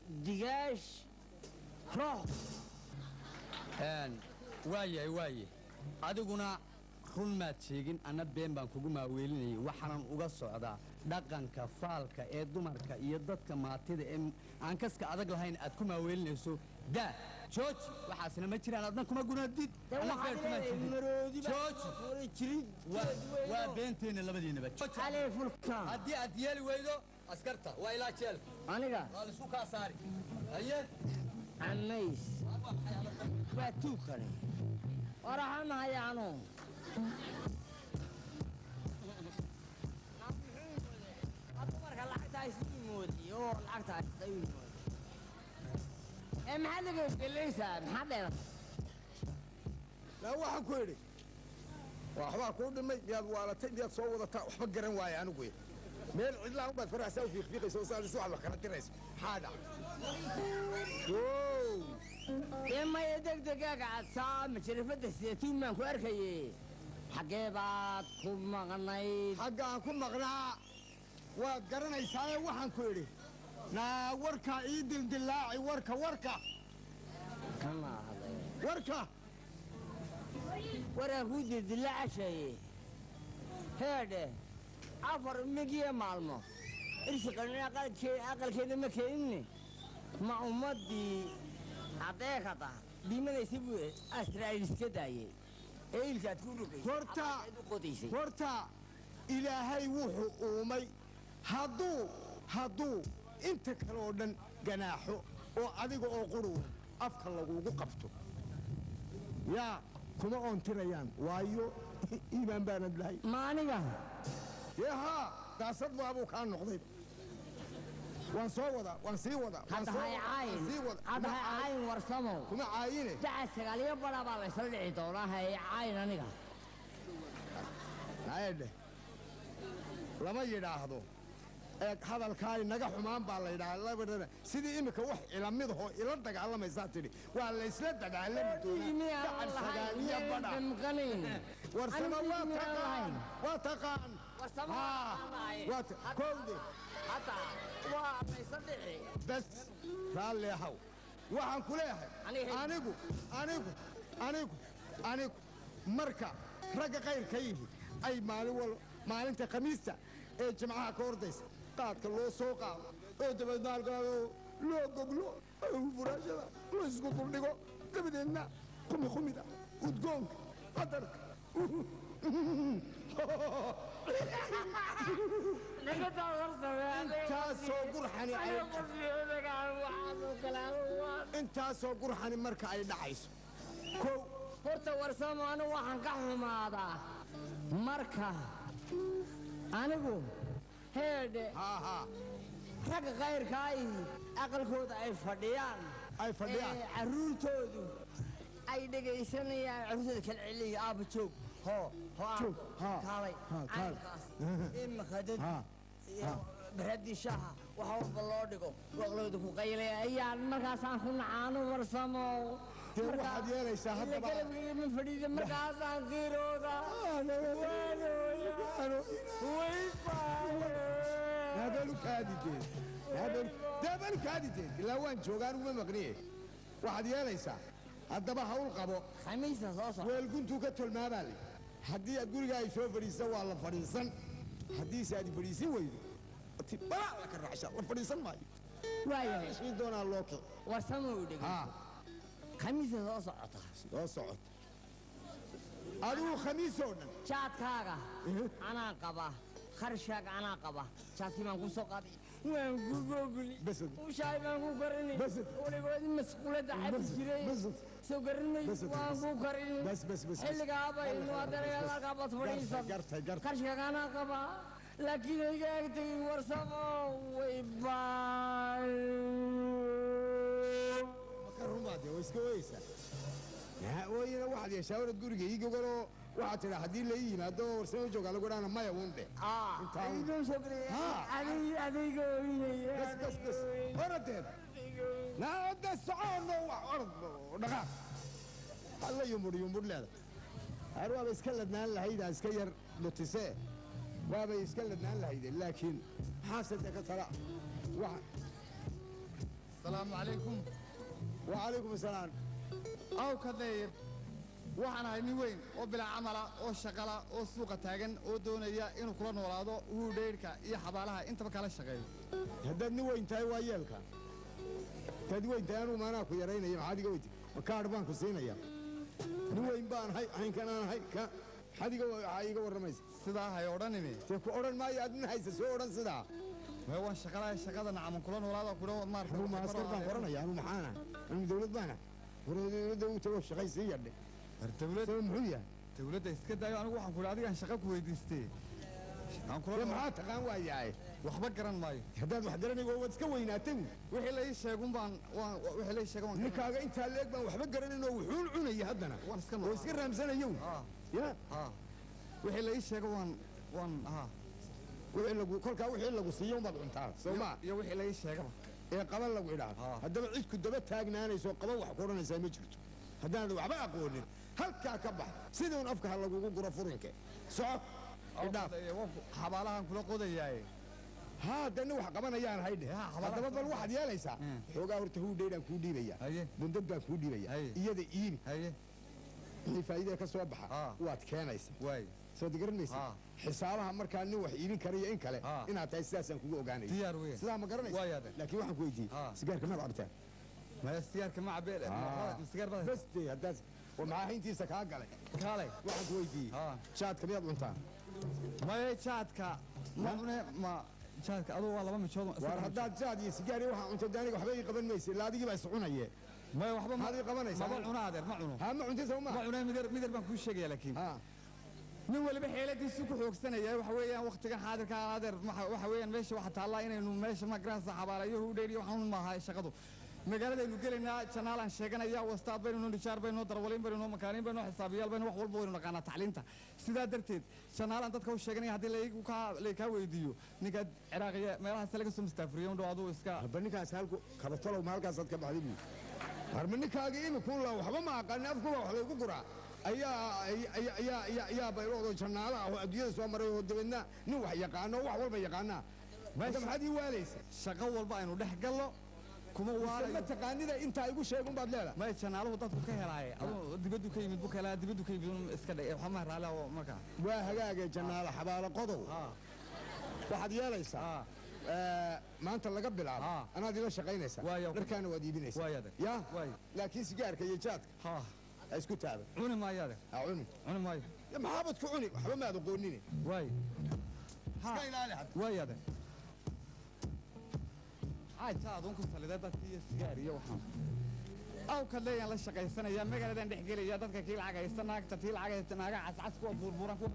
Digaash roox. Waayahay, waaye adiguna run maad sheegin, anna been baan kugu maaweelinayay. Waxaanan uga socdaa dhaqanka faalka ee dumarka iyo dadka maatida ee aan kaska adag lahayn aad ku maaweelinayso. Daa, jooji, waxaasna ma jiraan. Adna kuma gunaadid, anna feer kuma jidid. Jooji, waa beenteenna labadiinaba. Haddii aad yeeli weydo, askarta waa ilaa jeelka. Aniga waa laisku kaa saari. Haye. Camays waa tuugkani waraxamahayaanu. Dumarka lacagta haysta ii moodi oo lacagta haysta ii moodi ee maxaad laga gelaysaa? Maxaad leedahay? Laa, waxaan ku idhi waxbaa kuu dhimay. Miyaad waalatay? Miyaad soo wadataa? Waxba garan waaye anigu. Meel cidlaan baad faraxsaa u fiiqfiiqaysa oo saad isu wax kala dirayso. Maxaa dhac? Dee maya, degdegaaga cadsaa masharifadda sideetuun baan ku arkaye. Xaggee baad ku maqnayd? Xaggaan ku maqnaa waad garanaysaaye. Waxaan ku idhi naa warka ii dildillaaci, warka, warka. Kama hadlay. Warka. Warkaan kuu dildillaacashaye. Heedhe, 4 migiyo maalmo irsiqanina aqalkeeda ma keenine. Ma ummaddii caddeekada dhimanaysa buu Asraa'il iska daayey ee ilkaad ku dhugaysay Horta u qodaysay? Horta Ilaahay wuxuu uumay hadduu inta kale oo dhan ganaaxo oo adiga oo quruun afka lagugu qabto, yaa kuma oontirayaan, waayo iimaan baanad lahay. Ma aniga? Dee haa, daasad baabuu kaa noqday. Waan soo wadaa, waan sii wadaa, waan Hadda soo hay wadaa, waan caayin. sii wadaa. Hadda hay caayin, Warsamow. Kuma caayine. Daca 9 iyo badha baa laysla dhici doonaa. Hay caayin aniga. Naayadhe, lama yidhaahdo eeg hadalkaa inaga xumaan baa la yidhaha labadana. Sidii imika wax ilamidahoo ila dagaalamaysaa tidhi, waa laysla dagaalami doonaa dacar 9 iyo badha. Warsamo, waa taqaan, waa taqaan. Haa, waa kowde. Hadda waa laysla dhici. Bas, raalli ahaw. Waxaan ku leeyahay anigu marka ragga kayrka yihi ay maalin wal maalinta Khamiista ee Jimcaha ka ordaysa qaadka loo soo qaado oo dabeedna halkaa loo goglo oo furaashada la isku duldhigo, dabadeedna qumi qumida udgoonka qadarka intaasoo gurxani marka ay dhacayso kow. Horta Warsamo, anigu waxaan ka xumaadaa marka anigu heedhe ragga kayrkaay aqalkooda ay fadhiyaan ay fadhiyaan ee carruurtoodu ay dhegaysanayaan, carruurtooda kala celiya, aabba joog, hoo hoo aabbo. Joog, haa, kaalay. Haa, kaalay. Caynkaas imika dad iyo baradii shaaha wax walba loo dhigo, waqlooda ku qaylaya ayaan markaasaan ku nacaano, Warsamo. Dee waxaad yeelaysaa haddaba- Galabkayga ma fadhiida, markaasaan qiirooda. Habeelu kaadideen, habeelu kaadideen, ilaa waan joogaa, anigu ma maqniye. Waxaad yeelaysaa haddaba, hawl qabo. Khamiista soo socda. Weelguntuu ka tolmaabaa le. Haddii aad guriga ay soo fadhiisan, waa la fadhiisan. Haddiise aad fadhiisin weydo, ti balaa la ka raacsha, la fadhiisan maayo. Waayahay. Sii doonaa loo kici. Warsamo, u dhegey. Haa. Khamiista soo socota. Soo socota, adigu Khamiis oo dhan. Jaadkaaga anaa qaba, kharashkaaga anaa qaba. Jaadkii baan ku soo qaaday, waan ku gogli, shaay baan ku karini. Weligood masquulada cabi jiray, soo garinay, waan ku karini. Bas, bas, bas. Xilligaaba inu haddana halkaa baad fadhiisan. Gartay, gartay. Kharashkaaga anaa qaba, laakiin iga agtagin, Warsamo, way baan. Ka rumaade way iska ooyeysaa. Ooyina waxaad yeeshaa, orad guriga ii gogoloo. Waxaad tidhaa haddii la ii yimaado Warsamo joogaa, lagu dhaana maya uun dhe. Adayga ooyinaya. Bas, bas, bas, oradeed naada socono, orod, dhaqaaq. Alla yumbudh yumbudh leeda har waaba iska ladnaan lahaydaa, iska yar dhutisee, waabay iska ladnaan lahayde, laakiin maxaase dee ka tala wax. السلام. Asalaamu calaykum. Wacalaykum asalaam. Aw kadeeye, waxaan ahay nin weyn oo bilaa camala oo shaqala oo suuqa taagan oo doonaya inuu kula noolaado huudheydhka iyo xabaalaha intaba kala shaqeeyo. Haddaad nin weyn tahay, waa yeelka. Haddaad weyn tahay, anugu maanaa ku yaraynaya? Maxaad iga weyti? Ma kaadh baan ku siinaya? Nin weyn baan ahay, caynkan aan ahay ka maxaad iga waxaa iiga warramaysa? Sidaa hay odhanini. Dee ku odhan maayo, aad nin haysa soo odhan sidaa. Mee, waan shaqalahay, shaqada nacaman kula noolaada kudha maarta. Anuu ma askar baan qoranaya? Anuu maxaan ahay? Anuu dawlad baan ahay? Dawladda u tago shaqay sii yadhe. War dawlad Saba muxuu yahay? Dawladda iska daayo, anigu waxaan ku idhi adigaan shaqa ku weydiistee aan kula Dee maxaa taqaan waa yahay? Waxba garan maayo. Haddaad wax garanay waad iska weynaatay. Wixii la ii sheegun baan waan wixii la ii sheega waan. Ninkaaga intaa leeg baan waxba garanayn oo wuxuun cunaya haddana Waan iska oo iska raamsanayow ya. Ha, wixii la ii sheego waan ha. Wixii lagu kolkaa wixii lagu siiyo unbaad cuntaa, soo maa? Iyo wixii la ii sheegaba. Ee qaban lagu idhaa. Haddaba cid ku daba taagnaanayso qaba wax ku odhanaysaa ma jirto. Haddaanad waxba aqoonin, halkaa ka bax, sidii un afka ha lagugu guro furinke. Soco, idhaaf. Xabaalahan kula qodayaaye. Haa, dee nin wax qabanayaan haydhe. Ya, xabaalaha. Haddaba bal waxaad yeelaysaa, xoogaa horta huudheydhaan kuu dhiibaya, bundad baan kuu dhiibaya, iyada iibi. Wixii faa'iidada ka soo baxa waad keenaysaa. Waay. Soo garan maysa? Xisaabaha markaa nin wax iibin karayo in kale inaad tahay sidaasaan kugu ogaanaya. Diyaar weyn. Sidaa ma garanaysa? Waay adeer. Laakiin waxaan ku weydiiyey, sigaarka maad cabtaa? Maya, sigaarka ma cabe. Sigaar baad? Bas dee, haddaad oo maxaa hayntiisa kaa galay? Kaalay. Waxaan ku weydiiyey, jaadka miyaad cuntaa? Maya, jaadka ma cune. Ma jaadka aduu waa laba mijood. Waar haddaad jaad iyo sigaar iyo waxaa cuntay, dee aniga waxba ii qaban maysa, ilaa adigii baa is cunaye. Maya, waxba Maxaad ii qabanaysaa? Maba cuno adeer, ma cuno. Haa, ma cuntay soo ma ma? Cune. Midar midar baan kuu sheegaya, laakiin nin waliba xeeladiisu ku xoogsanaya. Waxa weeyaan waqtigan xaadirka adeer, waxa weeyaan meesha waxa taallaa inaynu meesha ma garanaysa xabaalayo hudheeriyo waxaan maaha shaqadu. Magaaladaynu gelaynaa, janaalaan sheeganaya, wastaad baynu, nijaar baynu, darwaliin baynu, makaaniin baynu, xisaabiyaal baynu, wax walba waynu naqaanaa tacliinta. Sidaa darteed janaalaan dadka u sheeganaya. Haddii laygu kaa laykaa weydiiyo ninka Ciraaqiya meelahaas laga soo mustaafuriyo undhow aduu iska Haba, ninkaas halku kabatalow, ma halkaasaad ka baxday buu? Harma ninkaagii imikuun la waxba ma aqaanin, afkuba wax laygu guraa ayaa ayaa ayaa ayaa ayaa bayloodo jannaalo ah oo adduunyada soo maray oo dabeedna nin wax yaqaano oo wax walba yaqaanaa. Marka maxaad ii waalaysa? Shaqo walba aynu dhex gallo kuma Mise waalayo. Ma taqaanida intaa igu sheegun baad leedahay? May, janaaluhu dadku ka helaaye, aduu dibaddu ka yimid buu ka helaa, dibaddu ka yimid un iska dhe, waxba ma raali oo markaa. Waa hagaagay. Jannaalo xabaalo qodow, waxaad yeelaysaa, maanta laga bilaabo anaad ila shaqaynaysaa, dharkaana waad iibinaysaa. Waay adeer. Ya. Waay. Laakiin sigaarka iyo jaadka ha isku taaban. Cuni maayo adeer. Ha cuni. Cuni maayo. Ya, maxaabad ku cuni? Waxba maad aqoonine. Waay. Iska ilaali hadda. Waay adeer. Xaaja aduun ku saliday dadkii iyo sigaar iyo waxaan aw kadleeyaan la shaqaysanaya, magaaladan dhex gelaya, dadka kii lacag haysta, naagta tii lacag haysta, naaga cascas, kuwa buurbuuran, kuwa